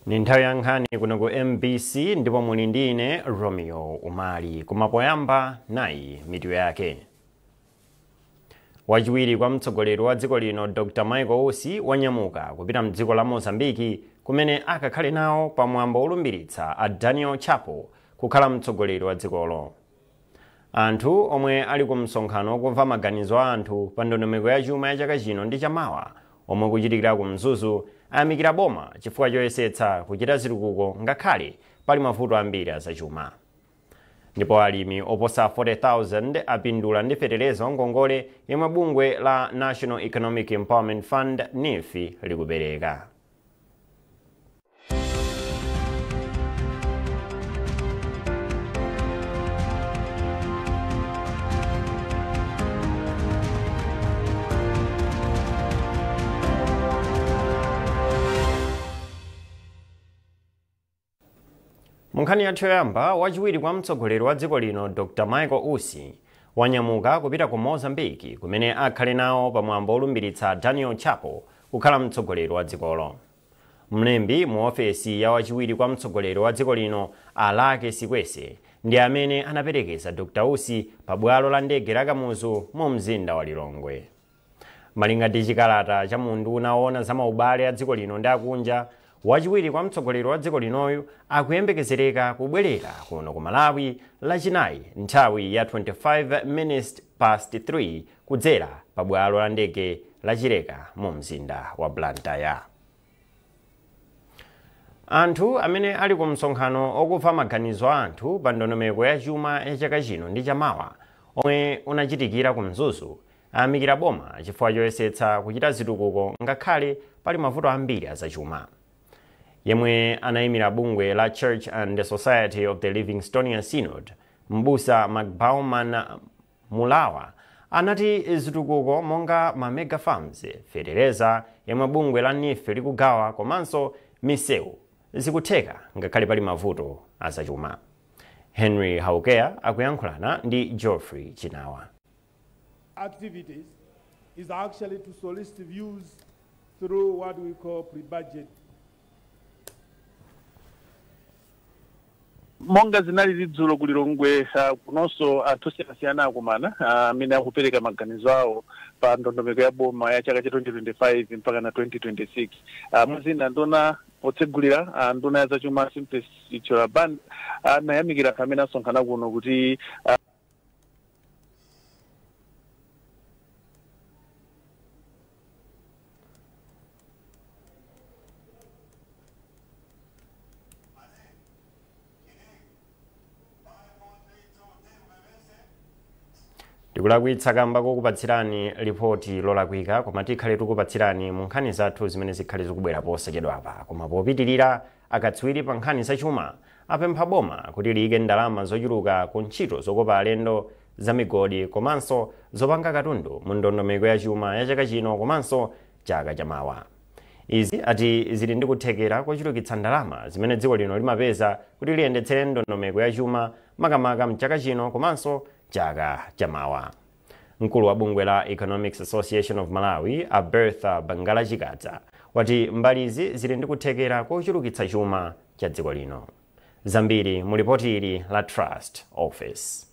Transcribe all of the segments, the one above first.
Ni nthawi ya nkhani kuno ku MBC ndipo muli ndi ine Romeo Umali. Koma poyamba nayi mitu yake. Wachiwiri kwa mtsogoleri wa dziko lino Dr. Michael Usi wanyamuka kupita mdziko la Mozambiki kumene akakhale nawo pamwambo olumbiritsa a Daniel Chapo kukhala mtsogoleri wa dzikolo. Anthu omwe ali ku msonkhano okumva maganizo a anthu pa ndondomeko ya chuma ya chaka chino ndi chamawa omwe kuchitikira ku Mzuzu ayamikira boma chifukwa choyesetsa kuchita zitukuko ngakhale pali mavuto ambiri azachuma. Ndipo alimi oposa 40,000 apindula ndi fetereza ngongole yomwe bungwe la National Economic Empowerment Fund NEEF likupereka. Munkhani yathu yoyamba, wachiwiri kwa mtsogoleri wa dziko lino Dr. Michael Usi wanyamuka kupita ku Mozambiki kumene akhale nawo pamwambo olumbiritsa Daniel Chapo kukhala mtsogoleri wa dzikolo. Mlembi mu ofesi ya wachiwiri kwa mtsogoleri wa dziko lino Alake Sikwese ndi amene anaperekeza Dr. Usi pa bwalo la ndege la Kamuzu mu mzinda wa Lilongwe. Malinga ndi chikalata cha munduna woona za maubale a dziko lino ndi akunja, wachiwiri kwa mtsogoleri wa dziko linoyu akuyembekezereka kubwerera kuno ku Malawi lachinayi nthawi ya 3:25 kudzera pa bwalo la ndege la Chileka mu mzinda wa Blantyre. Anthu amene ali ku msonkhano okumva maganizo a anthu pa ndondomeko ya chuma ya chaka chino ndi chamawa omwe unachitikira ku Mzuzu ayamikira boma chifukwa choyesetsa kuchita zitukuko ngakhale pali mavuto ambiri azachuma. Yemwe anayimira bungwe la Church and the Society of the Livingstonian Synod, Mbusa McBauman Mulawa, anati zitukuko monga ma mega farms, fetereza yemwe bungwe la NEEF likugawa komanso misewu zikutheka ngakhale pali mavuto azachuma. Henry Haukea akuyankhulana ndi Geoffrey Chinawa. Activities is actually to solicit views through what we call pre-budget. Monga zinali zidzulo ku Lilongwe kunonso anthu osiyanasiyana akumana amene akupereka maganizo awo pa ndondomeko ya boma ya chaka cha 2025 mpaka na 2026. Muzina nduna otsegulira nduna ya zachuma Simplex Chithyola Banda anayamikira anthu amene asonkhana kuno kuti Ndikulakwitsa kamba kokupatsirani ripoti lolakwika, koma tikhale tikupatsirani mu nkhani zathu zimene zikhale zikubwera posachedwapa. Koma popitirira, akatswiri pa nkhani zachuma apempha boma kuti liyike ndalama zochuluka ku ntchito zokopa alendo za migodi komanso zopanga katundu mu ndondomeko ya chuma ya chaka chino komanso chaka chamawa. Izi ati zili ndi kuthekera kochulukitsa ndalama zimene dziko lino limapeza kuti liyendetsere ndondomeko ya chuma makamaka mchaka chino komanso chaka chamawa. Mkulu wa bungwe la Economics Association of Malawi, Bertha Bangala Chikadza, wati mbalizi zili ndi kuthekera kochulukitsa chuma cha dziko lino. Zambiri mu ripoti ili la Trust Office.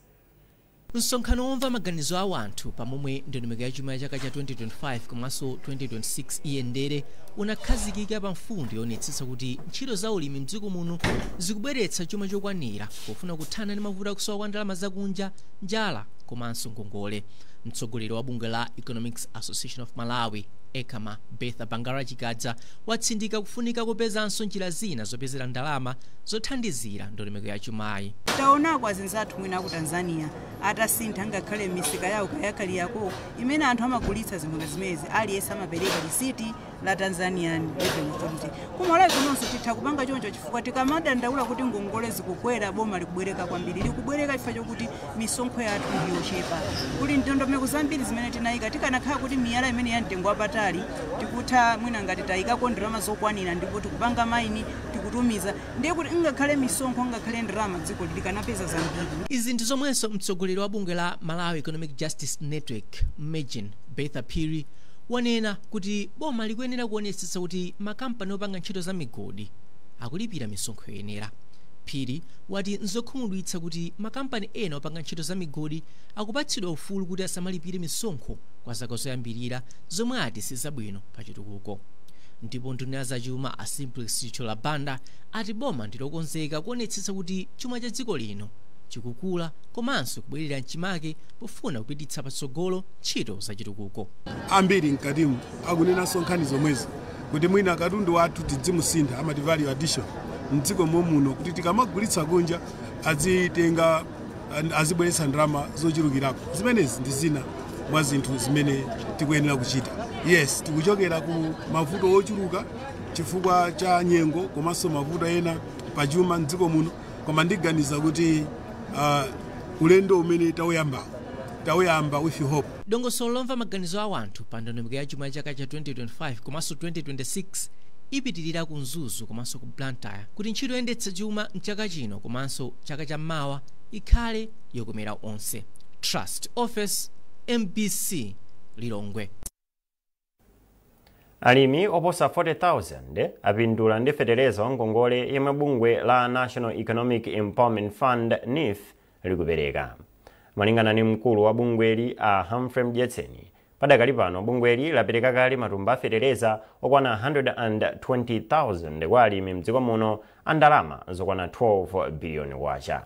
Msonkhano womva maganizo a anthu pamomwe ndondomeko ya chuma ya chaka cha 2025 komanso 2026 iyendere unakhazikika pa mfundo yoonetsetsa kuti ntchito za ulimi mdziko muno zikubweretsa chuma chokwanira pofuna kuthana ndi mavuto akusowa kwa ndalama zakunja, njala komanso ngongole. Mtsogoleri wa bungwe la Economics Association of Malawi, ECAMA, Bertha Bangala Chikadza, watsindika kufunika kupezanso njira zina zopezera ndalama zothandizira ndondomeko ya chumayi. Taonako azinzathu mwina ku Tanzania atasintha ngakhale misika yawo kayakali yako imene anthu amagulitsa zinthu zimezi, aliyense amapereka lisiti la Tanzanian Revenue Authority. Kumalawi kunonso titha kupanga choncho chifukwa tikamadandaula kuti ngongole zikukwera, boma likubwereka kwambiri, likubwereka chifukwa chokuti misonkho yathu ndiyochepa. Kuli ndondomeko zambiri zimene tinayika, tikanakhala kuti miyala imene ya mtengo wapatali tikutha mwina ngati tayikako ndalama zokwanira ndipo tikupanga maini tikutumiza, ndiye kuti ngakhale misonkho ngakhale ndalama dziko likanapeza zambiri. Izi ndi zomwenso mtsogoleri wa bungwe la Malawi Economic Justice Network MEJN, Bertha Phiri, wanena kuti boma likuyenera kuonetsetsa kuti makampani opanga ntchito za migodi akulipira misonkho yoyenera. Phiri wati nzokhumudwitsa kuti makampani ena opanga ntchito za migodi akupatsidwa ufulu kuti asamalipire misonkho kwa zaka zoyambirira, zomwe ati sizabwino pa chitukuko. Ndipo nduna ya zachuma a Simplex Chithyola Banda ati boma ndilokonzeka kuonetsetsa kuti chuma cha dziko lino chikukula komanso kubwerera mchimake pofuna kupititsa patsogolo ntchito za chitukuko. Ambiri mkatimu akunenanso nkhani zomwezi kuti mwina katundu wathu tidzimusintha, amati value addition, mdziko momuno, kuti tikamagulitsa kunja azitenga, azibweretsa ndalama zochulukirapo. Zimenezi ndi zina mwa zinthu zimene tikuyenera kuchita. Yes, tikuchokera ku mavuto ochuluka chifukwa cha nyengo komanso mavuto ena pachuma mdziko muno, koma ndiganiza kuti ulendo umene tawuyamba with hope. Dongosolo lomva maganizo a anthu pa ndondomeko ya chuma chaka cha 2025 komanso 2026 ipitirira ku Mzuzu komanso ku Blantyre kuti ntchito yoyendetsa chuma mchaka chino komanso chaka cham'mawa ikhale yokomera onse. Trust Office, MBC, Lilongwe. Alimi oposa 40,000 apindula ndi fetereza wa ngongole yemwe bungwe la National Economic Empowerment Fund NEEF likupereka. Malingana ndi mkulu wa bungweli a Humphrey Mdyetseni, padakali pano bungweli lapereka kale matumba a fetereza okwana 120,000 kwa alimi mdziko muno a ndalama zokwana 12 biliyoni kwacha.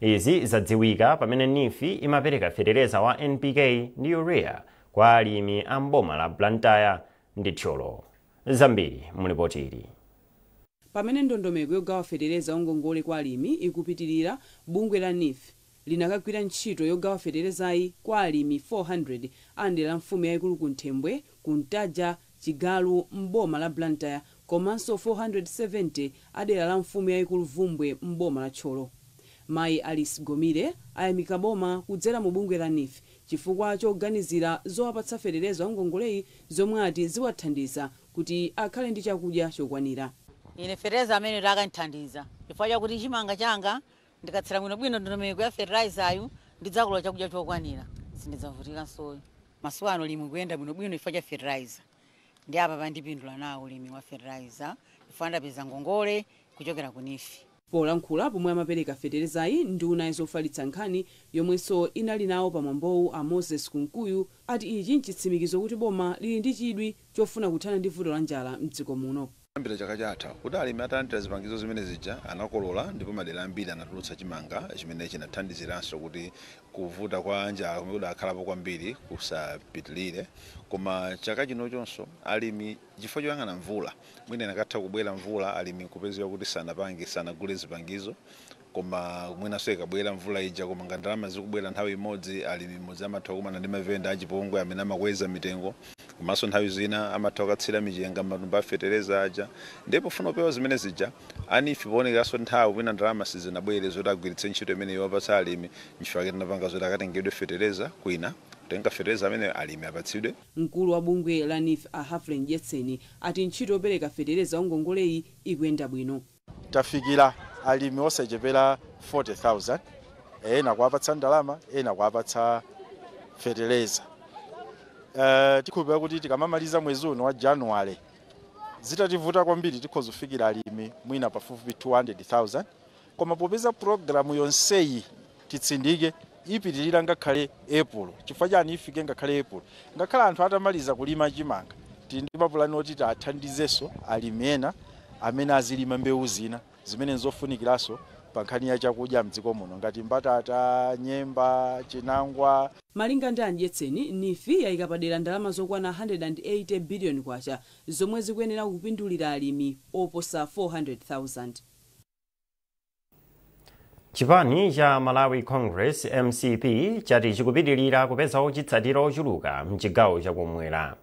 Izi zadziwika pamene NEEF imapereka fetereza wa NPK ndi urea kwa alimi a mboma la Blantyre ndi Thyolo. Zambiri mulipoti ili. Pamene ndondomeko yogawa fetereza wangongole kwa alimi ikupitirira, bungwe la NEEF linakagwira ntchito yogawa feterezayi kwa alimi 400 a dera la mfumu yayikulu Kunthembwe, Kuntaja, Chigalu m'boma la Blantyre komanso 470 a dera la mfumu yayikulu Vumbwe m'boma la Thyolo. Mayi Alice Gomire ayamika boma kudzera mu bungwe la NEEF chifukwa choganizira zowapatsa fetereza wangongoleyi, zomwe ati ziwathandiza kuti akhale ndi chakudya chokwanira. Ine fetereza amene takandithandiza chifukwa chakuti chimanga changa ndikatsira bwinobwino ndondomeko ya fertilizer ndidzakolola chakudya chokwanira, sindidzavutikanso. Masiku ano ulimi kuyenda bwinobwino chifukwa cha fertilizer, ndi apa pandipindula nawo ulimi wa fertilizer chifukwa ndapeza ngongole kuchokera ku NEEF. Polankhula pomwe amapereka feterezayi, nduna zofalitsa nkhani yomwenso inali nawo pamwambowu a Moses Kunkuyu ati ichi nchitsimikizo kuti boma lili ndi chidwi chofuna kuthana ndi vuto la njala mdziko muno. Kuyambira chaka chatha kuti alimi atalandira zipangizo zimene zija anakolola, ndipo madera ambiri anatulutsa chimanga chimene chinathandiziranso kuti kuvuta kwa njala kumene kudakhalapo kwambiri kusapitilire. Koma chaka chinochonso alimi, chifukwa choyang'ana mvula, mwina inakatha kubwera mvula alimi kupezeka kuti sanapange, sanagule zipangizo, koma mwinanso ikabwera mvula ija koma nga ndalama zikubwera nthawi imodzi, alimi mmodzi amatha kukumana ndi mavenda achipongwe amene amakweza mitengo, komanso nthawi zina amatha kukatsira michenga matumba afetereza aja. Ndipo pofuna kupewa zimene zija, a NEEF poonekeranso nthawi mwina ndalama sizinabwere zoti agwiritse ntchito imene iwapatsa alimi, nchifukwa tinapanga zoti akatengedwe fetereza kwina, kutenga fetereza amene alimi apatsidwe. Mkulu wa bungwe la NEEF a Humphrey Mdyetseni ati ntchito yopereka fetereza wangongoleyi ikuyenda bwino. Tafikira alimi osachepera 40,000, ena kuwapatsa ndalama, ena kuwapatsa fetereza. Tikhulupirira kuti tikamamaliza mwezi uno wa Januwale, zitativuta kwambiri tikhoza kufikira alimi mwina pafupifupi 200,000, koma popeza pulogalamu yonseyi, titsindike, ipitirira ngakhale Epulo. Chifukwa chani ifike ngakhale Epulo? Ngakhale anthu atamaliza kulima chimanga, tili ndi mapulani oti tiathandizenso alimi ena amene azilima mbewu zina zimene nzofunikiranso pa nkhani ya chakudya mdziko muno, ngati mbatata, nyemba, chinangwa. Malinga ndi a Mdyetseni, NEEF yayika padera ndalama zokwana 180 biliyoni kwacha zomwe zikuyenera kupindulira alimi oposa 400,000. Chipani cha Malawi Congress MCP chati chikupitirira kupeza ochitsatira ochuluka mchigawo chakumwera.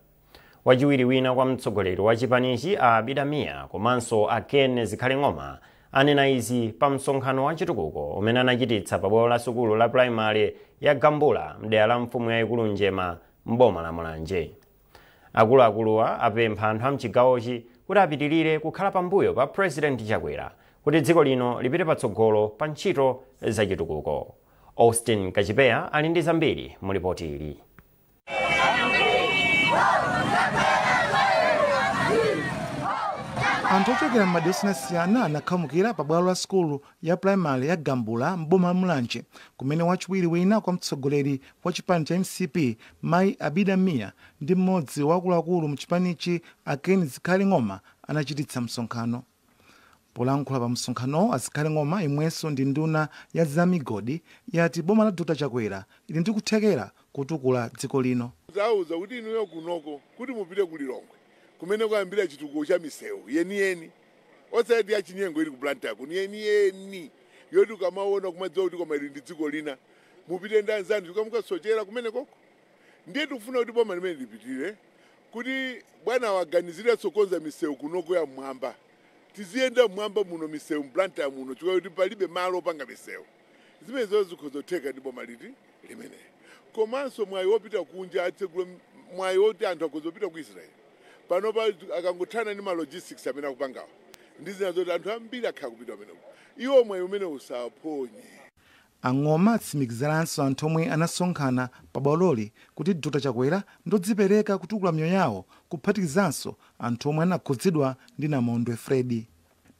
Wachiwiri wina kwa mtsogoleri wa chipanichi a Abida Mia komanso a Ken Zikhale Ng'oma anena izi pa msonkhano wa chitukuko umene anachititsa pa bwalo la sukulu la primary ya Gambula mdera la mfumu yayikulu Njema mboma la Mulanje. Akuluakuluwa apempha anthu a mchigawochi kuti apitirire kukhala pambuyo pa President Chakwera kuti dziko lino lipite patsogolo pa ntchito zachitukuko. Austin Kachipeya ali ndi zambiri mu ripoti ili. Anthu ochokera m'madera osiyanasiyana anakhamukira pa bwalo la sukulu ya primary ya Gambula m'boma la Mulanje, kumene wachiwiri wina kwa mtsogoleri wa chipani cha MCP Mayi Abida Mia ndi mmodzi wa akuluakulu mu chipanichi a Ken Zikhale Ng'oma anachititsa msonkhano. Polankhula pa msonkhanowo, a Zikhale Ng'oma, imwenso ndi nduna ya zamigodi, yati boma la Dr Chakwera ili ndi kuthekera kutukula dziko lino. Zawuza kuti inuyo kunoko kuti mupite ku Lilongwe kumene kuyambira chitukuko cha misewu yeniyeni, osati ya chinyengo ili ku Blantyre kuno, yeniyeni yoti ukamaona kumadziwa kuti koma ili ndi dziko lina. Mupite ndi anzanu tikamukasochera kumene koko. Ndiye tikufuna kuti boma limene lipitire kuti bwana waganizirenso konza misewu kunoko ya mmwamba, tiziyenda mmwamba muno misewu m'Blantyre muno, chifukwa kuti palibe malo opanga misewu. Zimenezo zikhozotheka ndi boma liti limeneli. Komanso mwayi wopita kunja, atsekula mwayi woti anthu akhozopita ku Israel panopa akangothana ndi ma logistics amene akupangawa ndi zina zoti anthu ambiri akhala kupita kumeneko. Iwo mwayi umene usaponye. Ang'oma atsimikiziranso anthu omwe anasonkhana pa bwaloli kuti Dr Chakwera ndodzipereka kutukula miyoyo yawo, kuphatikizanso anthu omwe anakhudzidwa ndi namondwe Freddy.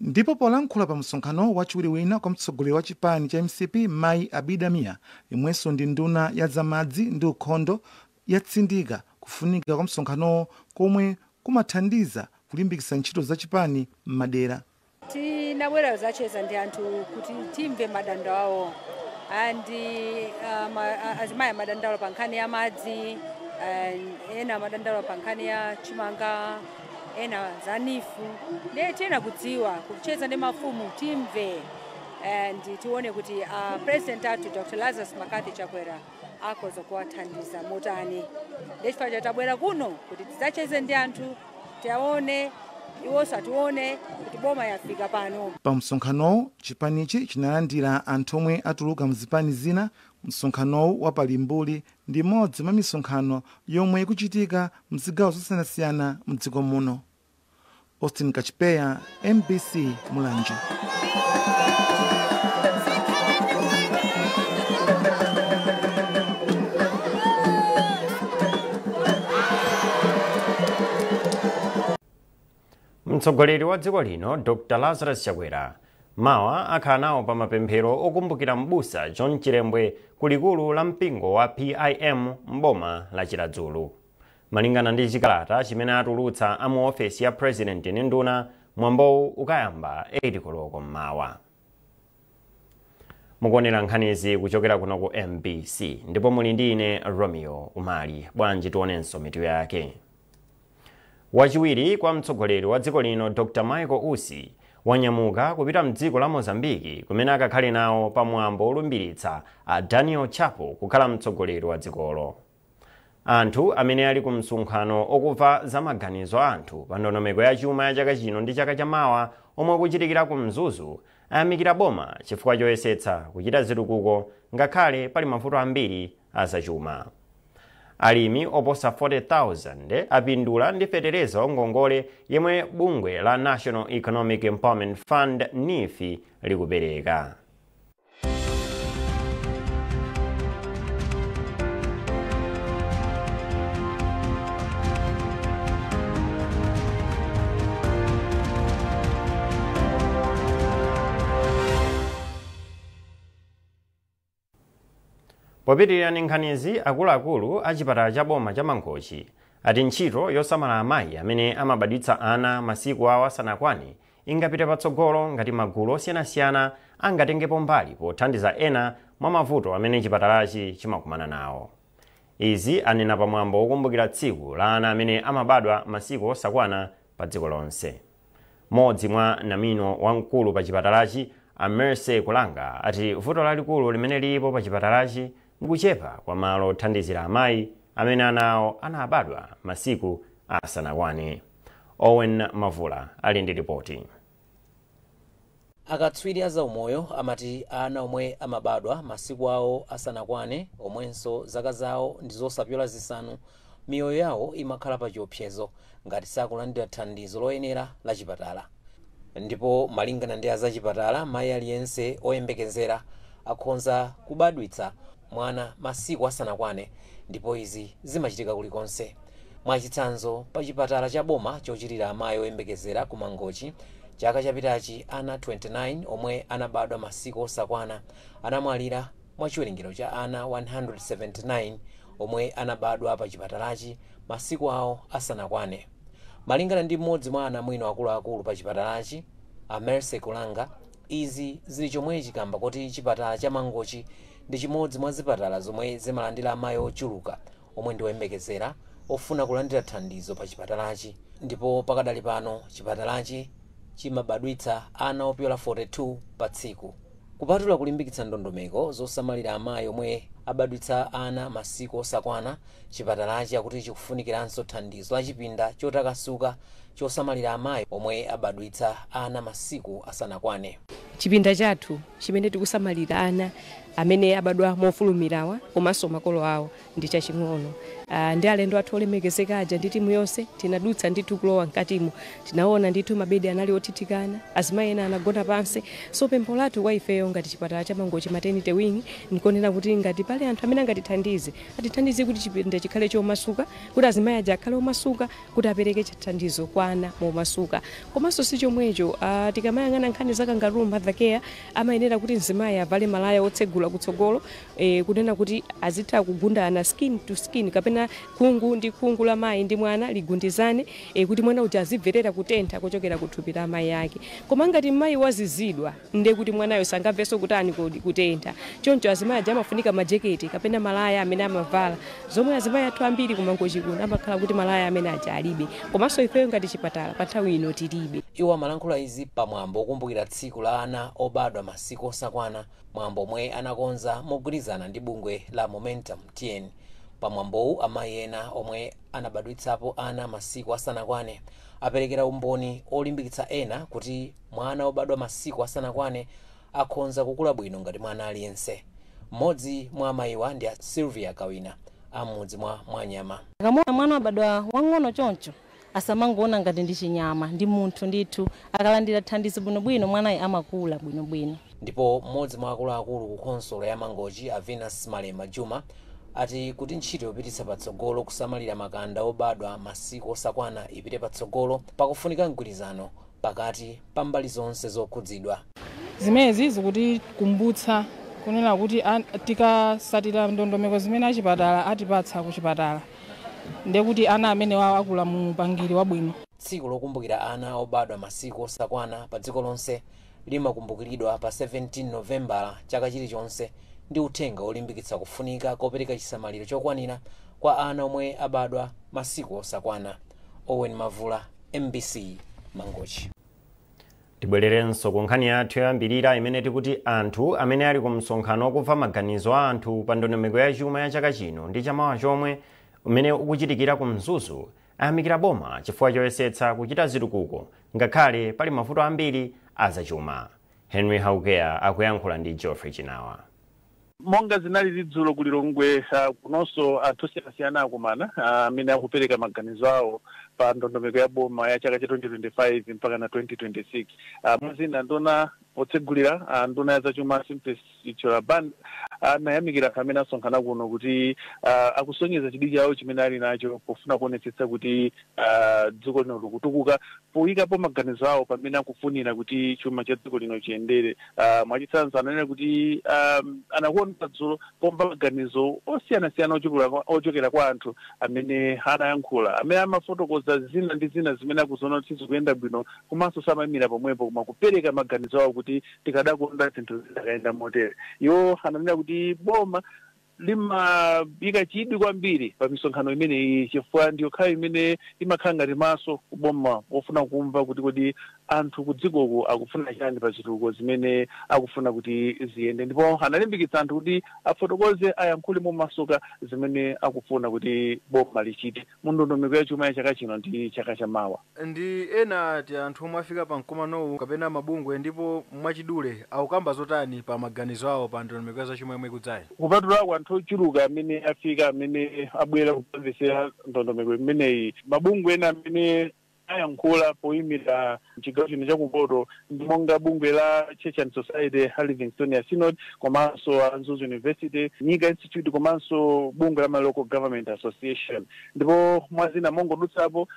Ndipo polankhula pa msonkhano, wachiwiri wina kwa mtsogoleri wa chipani cha MCP Mayi Abida Mia, imwenso ndi nduna ya zamadzi ndi ukhondo, yatsindika kufunika kwa msonkhanowo komwe kumathandiza kulimbikitsa ntchito za chipani m'madera. Tinabwera zacheza ndi anthu kuti timve madandaulo awo, andi azimayi amadandaulo pa nkhani ya madzi, ena amadandaulo pa nkhani ya chimanga, ena za NEEF. Ndiye tiyena kudziwa kucheza ndi mafumu, timve and tione kuti president athu Dr Lazarus McCarthy Chakwera akhoza kuwathandiza motani. Ndiye chifukwa tabwera kuno kuti tidzacheze ndi anthu, tiaone iwonso atione kuti boma yafika pano. Pa msonkhanowu chipanichi chinalandira anthu omwe atuluka mzipani zina. Msonkhanowu wapalimbuli ndi imodzi mwa misonkhano yomwe ikuchitika mzigawo zosiyanasiyana mdziko muno. Austin Kachipeya, MBC, Mulanje. Mtsogoleri wa dziko lino Dr Lazarus Chakwera mawa akhala nawo pa mapemphero okumbukira m'busa John Chilembwe ku likulu la mpingo wa PIM m'boma la Chiradzulu. Malingana ndi chikalata chimene atulutsa a mu ofesi ya president ndi nduna, mwambowu ukayamba 8 koloko mmawa. Mukuonera nkhanizi kuchokera kuno ku MBC ndipo muli ndi ine Romeo Umali. Bwanji tionenso mitu yake. Wachiwiri kwa mtsogoleri wa dziko lino Dr Michael Usi wanyamuka kupita mdziko la Mozambiki kumene akakhale nawo pamwambo olumbiritsa a Daniel Chapo kukhala mtsogoleri wa dzikolo. Anthu amene ali ku msonkhano okumva za maganizo a anthu pa ndondomeko ya chuma ya chaka chino ndi chaka chamawa omwe akuchitikira ku Mzuzu ayamikira boma chifukwa choyesetsa kuchita zitukuko ngakhale pali mavuto ambiri azachuma. Alimi oposa 40,000 apindula ndi fetereza wangongole yemwe bungwe la National Economic Empowerment Fund NEEF likupereka. Popitirira ndi nkhanizi, akuluakulu a chipatala cha boma cha Mangochi ati ntchito yosamala amayi amene amabadwitsa ana masiku awo asanakwane ingapite patsogolo ngati magulu osiyanasiyana angatengepo mbali pothandiza ena mwa mavuto amene chipatalachi chimakumana nawo. Izi anena pamwambo wokumbukira tsiku la ana amene amabadwa masiku osakwana pa dziko lonse. Mmodzi mwa namwino wamkulu pa chipatalachi, a Mercy Kulanga, ati vuto lalikulu limene lilipo pa chipatalachi ndikuchepa kwa malo othandizira amayi amene ana awo anabadwa masiku asanakwane. Owen Mavula ali ndi ripoti. Akatswiri a zaumoyo amati ana omwe amabadwa masiku awo asanakwane, omwenso zaka zawo ndi zosapyola 5, miyoyo yawo imakhala pa chiopsezo ngati sakulandira thandizo loyenera la chipatala. Ndipo malingana ndi azachipatala, mayi aliyense oyembekezera akhonza kubadwitsa mwana masiku asanakwane, ndipo izi zimachitika kulikonse. Mwachitsanzo, pa chipatala cha boma chochitira amayi oyembekezera ku Mangochi chaka chapitachi, ana 29 omwe anabadwa masiku osakwana anamwalira mwa chiwerengero cha ana 179 omwe anabadwa pa chipatalachi masiku awo asanakwane. Malingana ndi mmodzi mwa anamwino akuluakulu pa chipatalachi, a Mercy Kulanga, izi zili chomwechi kamba kuti chipatala cha Mangochi ndi chimodzi mwa zipatala zomwe zimalandira amayi ochuluka omwe ndi oyembekezera ofuna kulandira thandizo pa chipatalachi, ndipo pakadali pano chipatalachi chimabadwitsa ana opyola 42 pa tsiku. Kupatula kulimbikitsa ndondomeko zosamalira amayi omwe abadwitsa ana masiku osakwana, chipatalachi akuti chikufunikiranso thandizo la chipinda chotakasuka chosamalira amayi omwe abadwitsa ana masiku asanakwane. Chipinda chathu chimene tikusamalira ana amene abadwa mofulumirawa komanso makolo awo ndi chaching'ono. Ndi alendo athu olemekezeka aja ndi timu yonse tinadutsa ndithu kulowa mkatimo, tinaona ndithu mabedi anali othithikana, azimayi ena anagona pansi. So pempho lathu kwa ifeyo ngati chipatala cha Mangochi Maternity Wing nkonena kuti ngati pali anthu amene angatithandize, atithandize kuti chipinda chikhale chomasuka, kuti azimayi aja akhale omasuka, kuti apereke chithandizo kwa ana momasuka. Komanso si chomwecho, tikamayang'ana nkhani za kangaroo mother care, amayenera kuti mzimayi avale malaya otsegula kutsogolo, kunena kuti azitha kugundana skin to skin, kapena khungu ndi khungu la mayi ndi mwana ligundizane, kuti mwana uja azimverera kutentha kuchokera kuthupi la mayi ake. Koma ngati mayi wazizidwa, ndiye kuti mwanayo sangamvenso kutani kutentha. Choncho azimayi aja amafunika majeketi kapena malaya amene amavala, zomwe azimayi athu ambiri kuMangochi kuno amakhala kuti malaya amene aja alibe, komanso ifeyo ngati chipatala pa nthawi ino tilibe. Iwo amalankhula izi pamwambo okumbukira tsiku la ana obadwa masiku osakwana, mwambo omwe anakonza mogwirizana ndi bungwe la Momentum TN. Pamwambowu amayi ena omwe anabadwitsapo ana masiku asanakwane aperekera umboni olimbikitsa ena kuti mwana obadwa masiku asanakwane akhonza kukula bwino ngati mwana aliyense. Mmodzi mwa amayiwa ndi a Sylvia Kawina amudzi mwa Mwanyama. Akamona mwana wabadwa wang'ono choncho, asamangoona ngati ndi chinyama, ndi munthu ndithu. Akalandira thandizo bwinobwino, mwanayi amakula bwinobwino. Ndipo mmodzi mwa akuluakulu ku khonsolo ya Mangochi, a Venus Malema Juma, ati kuti ntchito yopititsa patsogolo kusamalira makanda obadwa masiku osakwana ipite patsogolo, pakufunika mgwirizano pakati pa mbali zonse zokhudzidwa. Zimenezi zikutikumbutsa kunena kuti tikasatira ndondomeko zimene achipatala atipatsa kuchipatala, ndekuti ana amene wawo akula mu upangiri wabwino. Tsiku lokumbukira ana obadwa masiku osakwana pa dziko lonse limakumbukiridwa pa 17 Novembala chaka chilichonse, ndi uthenga olimbikitsa kufunika kopereka chisamaliro chokwanira kwa ana omwe abadwa masiku osakwana. Owen Mavula, MBC, Mangochi. Tibwererenso ku nkhani yathu yoyambirira imene tikuti anthu amene ali ku msonkhano wakumva maganizo a anthu pa ndondomeko ya chuma ya chaka chino ndi chamawa chomwe umene ukuchitikira ku Mzuzu ayamikira boma chifukwa choyesetsa kuchita zitukuko ngakhale pali mavuto ambiri azachuma. Henry Haukea akuyankhula ndi Geoffrey Chinawa. Monga zinali dzulo ku Lilongwe, kunonso anthu osiyanasiyana akumana amene akupereka maganizo awo pa ndondomeko ya boma ya chaka cha 2025 mpaka na 2026. Mwazina, nduna potsegulira, nduna ya zachuma Simplex Chithyola Banda anayamikira anthu amene asonkhana kuno kuti akusonyeza chidwi chawo chimene ali nacho pofuna kuonetsetsa kuti dziko lino likutukuka, poyikapo maganizo awo pamene akufunira kuti chuma cha dziko lino chiyendere. Mwachitsanzo, ananena kuti anakuona dzulo pomva maganizo osiyanasiyana ochokera kwa anthu amene anayankhula, amene amafotokoza zina ndi zina zimene akuziona kuti sizikuyenda bwino, komanso samayimira pomwepo koma kupereka maganizo awo kuti tikadakonda zinthu zidakayenda motere. Iwo ananena kuti boma limayika chidwi kwambiri pa misonkhano imeneyi chifukwa ndiyo khayo imene imakhala ngati maso kuboma pofuna kumva kuti kodi anthu ku dzikoko akufuna chani pa zitukuko zimene akufuna kuti ziyende. Ndipo analimbikitsa anthu kuti afotokoze, ayankhule momasuka zimene akufuna kuti boma lichite mu ndondomeko ya chuma ya chaka chino ndi chaka chamawa. Ndi ena ati anthu omwe afika pa mkumanowu kapena mabungwe, ndipo mwachidule akukamba zotani pa maganizo awo pa ndondomeko ya zachuma yomwe ikudzayi? Kupatulako anthu ochuluka amene afika, amene abwera kumvetsera ndondomeko imeneyi, mabungwe ena amene Ayankhula poyimira chigawo chino chakumpoto ndi monga bungwe la Church and Society a Livingstonia Synod, komanso a Mzuzu University, Nyika Institute, komanso bungwe la Local Government Association. Ndipo mwazina mongodutsapo,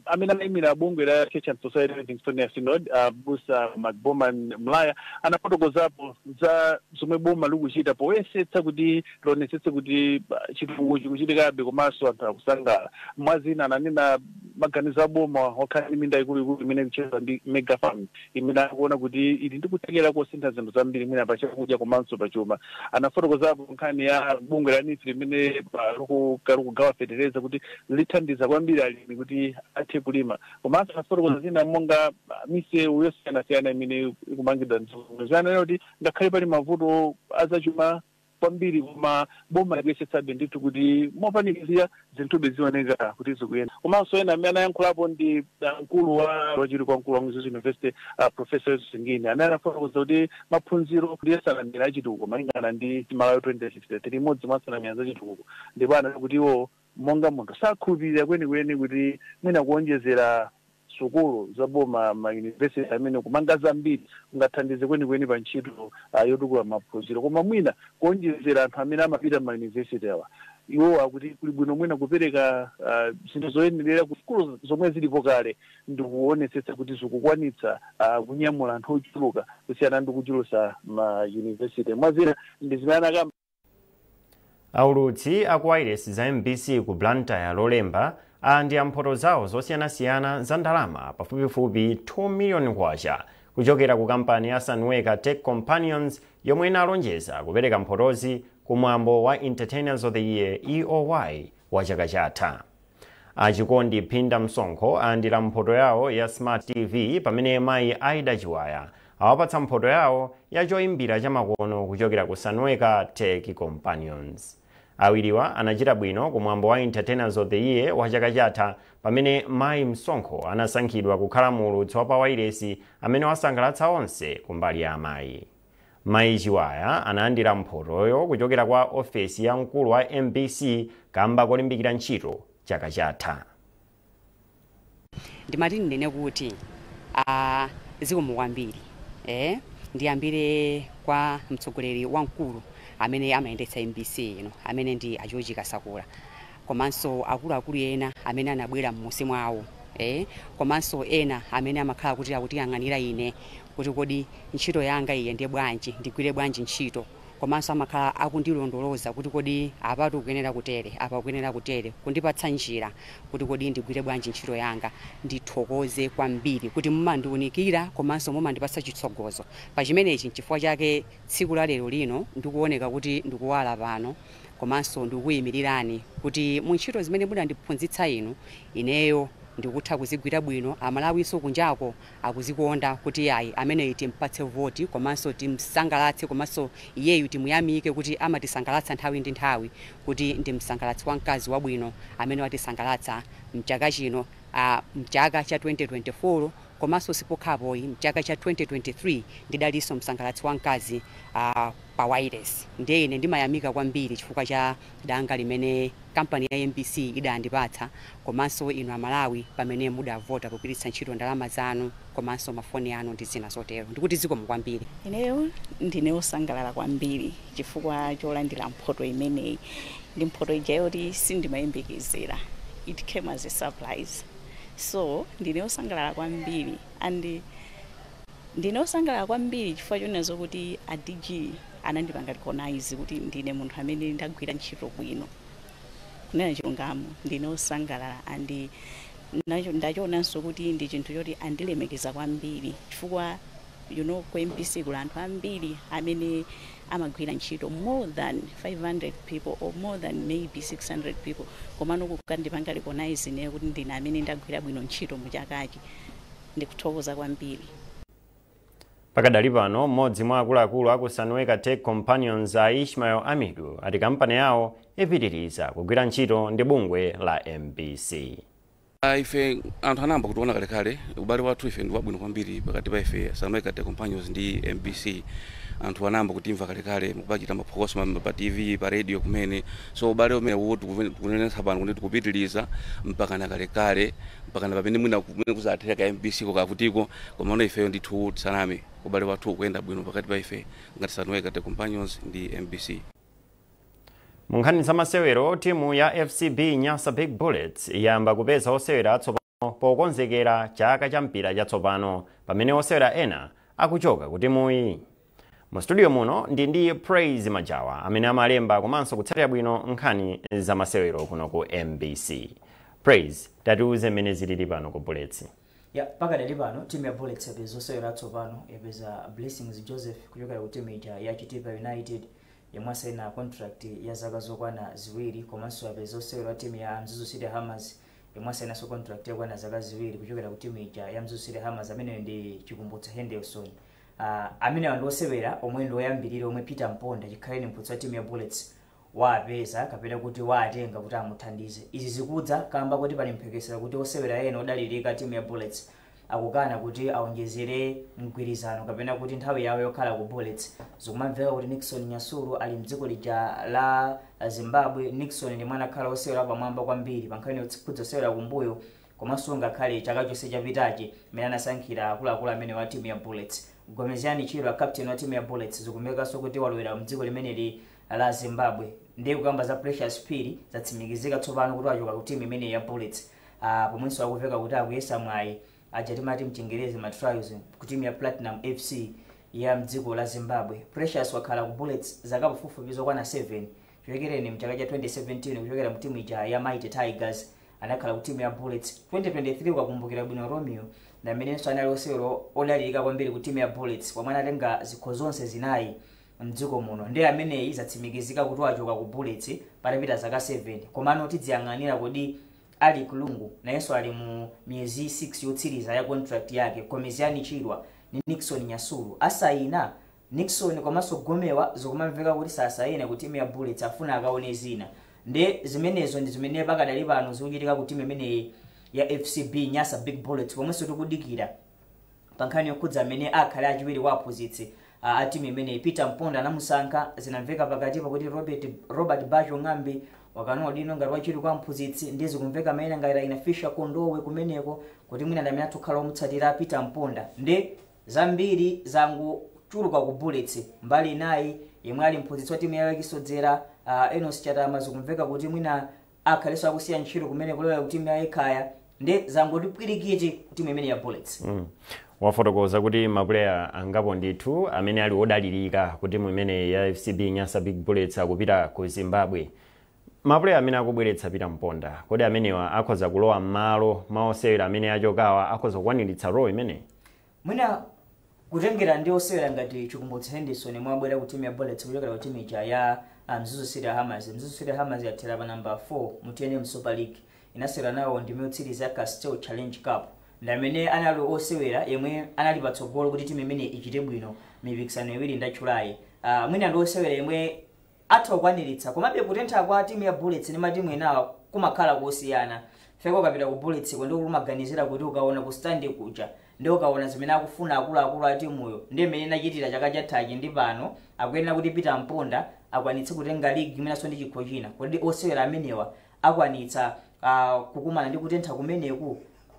amene anayimira bungwe la Church and Society Livingstonia Synod, Busa Macboman Mlaya, anafotokozapo za zomwe boma likuchita poyesetsa kuti lionetsetse kuti chitukuko chikuchitikabe komanso anthu akusangala. Mwazina ananena maganizo aboma okhala ndi minda ikuluikulu imene ikucheza ndi mega farm, imene akuona kuti ili ndi kuthekera kosintha zinthu zambiri mwina pachakudya komanso pachuma. Anafotokozapo nkhani ya bungwe la NEEF limene likugawa fetereza kuti lithandiza kwambiri alimi kuti athe kulima, komanso anafotokoza zina monga misewu yosiyanasiyana imene ikumangidwa mdziko. Zanena kuti ngakhale pali mavuto azachuma kwambiri, koma boma likuyesetsabe ndithu kuti mopanikizira zinthube zioneka kuti zikuyenda. Komanso ena amene anayankhulapo ndi mkulu wa wachiwiri kwa mkulu wa Mzuzu University, Professor Singini, amene anafotokoza kuti maphunziro ndiye nsanamira achitukuko malingana ndi Malawi 2063, imodzi mwa nsanamira zachitukuko. Ndipo anati kuti iwo monga munthu sakhulupirira kwenikweni kuti mwina kuonjezera sukulu zaboma, ma university amene kumanga zambiri, kungathandize kwenikweni pa ntchito yotukula maphunziro, koma mwina kuonjezera anthu amene amapita ma university awa. Iwo akuti kuli bwino mwina kupereka zinthu zoyenerera ku sukulu zomwe zilipo kale ndi kuonetsetsa kuti zikukwanitsa kunyamula anthu ochuluka kusiyana ndi kuchulusa ma university. Mwazina ndi zimene anakamba. Aulutsi aku wailesi za MBC ku Blantyre Lolemba alandira mphoto zawo zosiyanasiyana za ndalama pafupifupi 2 miliyoni kwacha kuchokera ku kampani ya Sunweka Tech Companions, yomwe inalonjeza kupereka mphotozi kumwambo wa Entertainers of the Year, EOY, wa chaka chatha. Achikondi Phinda Msonkho alandira mphoto yawo ya Smart TV, pamene mayi Aida Chiwaya awapatsa mphoto yawo ya choyimbira chamakono kuchokera ku Sunweka Tech Companions. Awiriwa anachita bwino kumwambo wa Entertainers of the Year wa chaka chatha, pamene mayi Msonkho anasankhidwa kukhala muulutsi wa pawailesi amene wasangalatsa onse kumbali ya amayi. Mayi Chiwaya analandira mphotoyo kuchokera kwa ofesi ya mkulu wa MBC kamba kolimbikira ntchito chaka chatha. Ndimati ndinene kuti zikomo kwambiri. Ndiyambire kwa mtsogoleri wamkulu amene amayendetsa MBC ino, amene ndi a George Kasakula, komanso akuluakulu ena amene anabwera m'musi mwawo, komanso ena amene amakhala kuti akutiyang'anira ine kuti kodi ntchito yanga iye ndiye bwanji, ndigwire bwanji ntchito, komanso amakhala akundilondoloza kuti kodi apatu ukuyenera kutere, apa ukuyenera kutere, kundipatsa njira kuti kodi ndigwire bwanji ntchito yanga. Ndithokoze kwambiri kuti mumandiunikira komanso mumandipatsa chitsogozo pa chimenechi. Nchifukwa chake tsiku la lero lino ndikuoneka kuti ndikuwala pano, komanso ndikuyimirirani kuti mu ntchito zimene munandiphunzitsa inu, ineyo ndikutha kuzigwira bwino. Amalawinso kunjako akuzikonda kuti ayi, ameneyi timpatse voti, komanso timsangalatse, komanso iyeyu timuyamike kuti amatisangalatsa nthawi ndi nthawi, kuti ndi msangalatsi wamkazi wabwino amene watisangalatsa mchaka chino, mchaka cha 2024. Komanso sipokhapoyi, mchaka cha 2023 ndidalinso msangalatsi wamkazi pa wireless. Ndiye ine ndimayamika kwambiri chifukwa cha danga limene kampani ya MBC idandipatsa, komanso inu Amalawi pamene mudavota pogwiritsa ntchito ndalama zanu komanso mafoni anu ndi zina zotero. Ndikuti zikomo kwambiri. Ineyo ndine wosangalala kwambiri chifukwa cholandira mphoto imeneyi. Ndi mphoto ija yoti sindimayembekezera, it came as a surprise, so ndine wosangalala kwambiri. And ndine wosangalala kwambiri chifukwa chonezo kuti a DG anandipanga recognize kuti ndine munthu amene ndagwira ntchito bwino. Kunena chilungamo, ndine wosangalala and ndachionanso kuti ndi chinthu choti andilemekeza kwambiri, chifukwa ku MBC kuli anthu ambiri amene amagwira ntchito, more than 500 people or more than maybe 600 people, komano kukandipanga recognize ineyo kuti ndine amene ndagwira bwino ntchito muchakachi, ndikuthokoza kwambiri. Pakadali pano, mmodzi mwa akuluakulu aku Sunweka Tech Companions, a Ishmael Amidu, ati kampani yawo ipitiriza kugwira ntchito ndi bungwe la MBC. Ife anthu anayamba kutiona kalekale. Ubale wathu ife ndi wabwino kwambiri pakati pa ife Sunweka Tech Companions ndi MBC. Anthu anayamba kutimva kalekale mukupachita maphokoso pa TV, pa radio kumene. So ubale umene uwo tikunenetsa pano kuti tikupitiliza mpaka na kalekale, mpaka na pamene mwina kumene kuzathera ka MBC kokavutiko. Komano ifeyo ndithu tisaname, ubale wathu ukuyenda bwino pakati pa ife ngati Sunweka the Companions ndi MBC. Mu nkhani za masewero, timu ya FCB Nyasa Big Bullets yamba kupeza osewera atsopano pokonzekera chaka cha mpira chatsopano, pamene osewera ena akuchoka ku timuyi. Mu studio muno ndi Praise Majawa, amene amalemba komanso kutsatira bwino nkhani za masewero kuno ku MBC. Praise, tatiuze mmene zilili pano ku Bullets. Ya, pakadali pano timu ya Bullets yapeza osewera atsopano. Yapeza Blessings Joseph kuchokera ku timu ija ya Chitipa United, yomwe asaina contract ya zaka zokwana 2, komanso yapeza osewera wa timu ya Mzuzu City Hammers, yomwe asainanso contract yakwana zaka 2 kuchokera ku timu ija ya Mzuzu City Hammers. Ameneyo ndi Chikumbutso Henderson. Amenewa ndi osewera omwe ndi oyambirira omwe Peter Mponda, chikhaleni mphunzitsi wa timu ya Bullets, wapeza kapena kuti watenga kuti amuthandize. Izi zikudza kamba kuti pali mphekesera kuti osewera ena odalirika timu ya Bullets akukana kuti aonjezere mgwirizano kapena kuti nthawi yawo yokhala ku Bullets. Zikumamveka kuti Nixon Nyasulu ali mdziko lija la Zimbabwe. Nixon ndi mwana akhala osewera pamwamba kwambiri pa nkhani yokhudza osewera kumbuyo, komanso ngakhale chaka chonse chapitachi mmene anasankhira akuluakulu amene wa timu ya Bullets. Gomezgani Chirwa, captain wa timu ya Bullets, zikumvekanso kuti walowera mdziko limeneli la Zimbabwe. Ndiye kukamba za Precious Phiri, zatsimikizika tsopano kuti wachoka ku timu imeneyi ya Bullets, pomwenso akuveka kuti akuyesa mwayi, aja timati mchingerezi ma trials, ku timu ya Platinum FC ya mdziko la Zimbabwe. Precious wakhala ku Bullets zaka pafupifupi zokwana 7, chochokereni mchaka cha 2017 kuchokera mu timu ija ya Mighty Tigers. Anakhala ku timu ya Bullets 2023. Ukakumbukira bwino, Romeo, ndamenenso anali osewera odalirika kwambiri ku timu ya Bullets, pomwe anatenga zikho zonse zinayi mdziko muno. Ndi ameneyi zatsimikizika kuti wachoka ku Bullets patapita zaka 7. Komano tidziyang'anira kodi Ali Kulungu nayenso ali mu miyezi 6 yotsiriza ya contract yake. Gomezgani Chirwa ni Nixon Nyasulu asayina. Nixon komanso Gomewa zikumamveka kuti sasayina ku timu ya Bullets, afuna akaone zina. Ndi zimenezo ndi zimene pakadali pano zikuchitika ku timu imeneyi ya FCB Nyasa Big Bullets, pomwenso tikudikira pa nkhani yokhudza amene akhale achiwiri kwa aphunzitsi a timu imeneyi. Peter Mponda anamusankha. Zinamveka pakati pakuti Robert Bacho Ng'ambi wakanowa dino ngati wachiwiri kwa mphunzitsi. Ndi zikumveka amene ngati ina Fisher Kondowe kumeneko, kuti mwina ndi amene atukhala omutsatira Peter Mponda. Ndi zambiri zanguchuluka ku Bullets. Mbali inayi, yemwe ali mphunzitsi wa timu ya yakisodzera, Enos Chatama, zikumveka kuti mwina akhalenso akusiya ntchito kumene kulowera ku timu ya Ekhaya. Ndi zangoti pwirikiti ku timu imene ya Bullets. Wafotokoza kuti mapuleya angapo ndithu amene ali odalirika ku timu imene ya FCB Nyasa Big Bullets akupita ku Zimbabwe. Mapuleya amene akubweretsa Peter Mponda, kodi amenewa akhoza kulowa m'malo mwa osewera amene achokawa? Akhoza kukwaniritsa role imeneyi? Mwina kutengera ndi osewera ngati Chikumbutso Henderson, yemwe abwera ku timu ya Bullets kuchokera ku timu ija ya Mzuzu City Hammers. Mzuzu City Hammers yathera pa number 4 mu TNM Super League, inasewera nawo ndime yotsiriza ya Castel Challenge Cup. Ndi amene anali osewera yemwe anali patsogolo kuti timu imene ichite bwino mipikisano iwiri ndatchulayi. Mwina ndi osewera yemwe atha kukwaniritsa, komabe kutentha kwa timu ya Bullets ndi matimu enawa kumakhala kosiyana. Feko ukapita ku Bullets ndi kumaganizira kuti ukaona ku stand kuja ndi ukaona zimene akufuna akuluakulu a timuyo, ndi imene inachitira chaka chathachi ndi pano akuyenera kuti Peter Mponda akwanitse kutenga ligi imenanso ndi chikho china. Kodi osewera amenewa akwanitsa kukumana ndi kutentha kumeneku?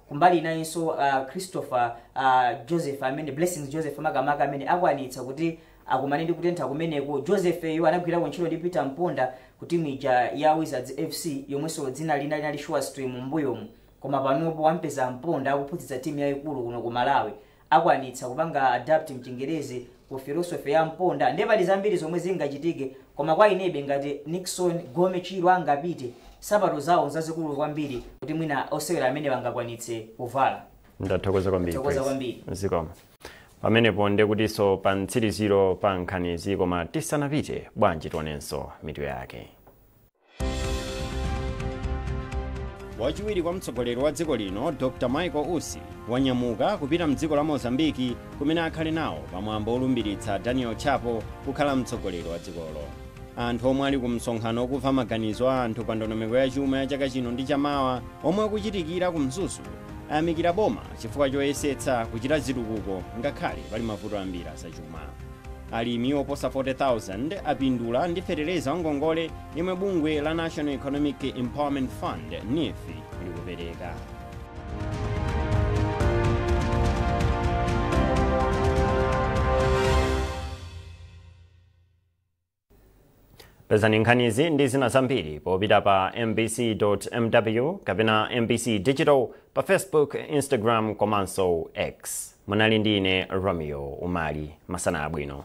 Kumbali inayinso, Christopher Joseph amene, Blessings Joseph makamaka, amene akwanitsa kuti akumane ndi kutentha kumeneku. Joseph eyo anagwirako ntchito ndi Peter Mponda ku timu ija ya Wizards FC, yomwenso dzina lina linali Sure Stream m'mbuyomu, koma panopo wampeza Mponda akuphunzitsa timu yayikulu kuno ku Malawi. Akwanitsa kupanga adapt, mchingerezi, ku philosophy ya Mponda? Ndiye pali zambiri zomwe zingachitike, koma kwa inebe ngati Nixon, Gome, Chiro angapite, sapato zawo zazikulu kwambiri kuti mwina osewera amene angakwanitse kuvala. Ndathokoza kwambiri. Ndathokoza Praise. Kwambiri. Zikomo. Pamenepo ndekutinso pa mtsiriziro pa nkhanizi, koma tisanapite, bwanji tionenso mitu yake. Wachiwiri kwa mtsogoleri wa dziko lino, Dr Michael Usi, wanyamuka kupita mdziko la Mozambiki kumene akhale nawo pamwambo olumbiritsa Daniel Chapo kukhala mtsogoleri wa dzikolo. Anthu omwe ali ku msonkhano okumva maganizo a anthu pa ndondomeko ya chuma ya chaka chino ndi chamawa omwe akuchitikira ku Mzuzu ayamikira boma chifukwa choyesetsa kuchita zitukuko ngakhale pali mavuto ambiri azachuma. Alimi oposa 40,000 apindula ndi fetereza wangongole yemwe bungwe la National Economic Empowerment Fund, NEEF, likupereka. Pezani nkhanizi ndi zina zambiri popita pa mbc.mw kapena MBC Digital pa Facebook, Instagram komanso X. Munali ndi ine, Romeo Umali. Masana abwino.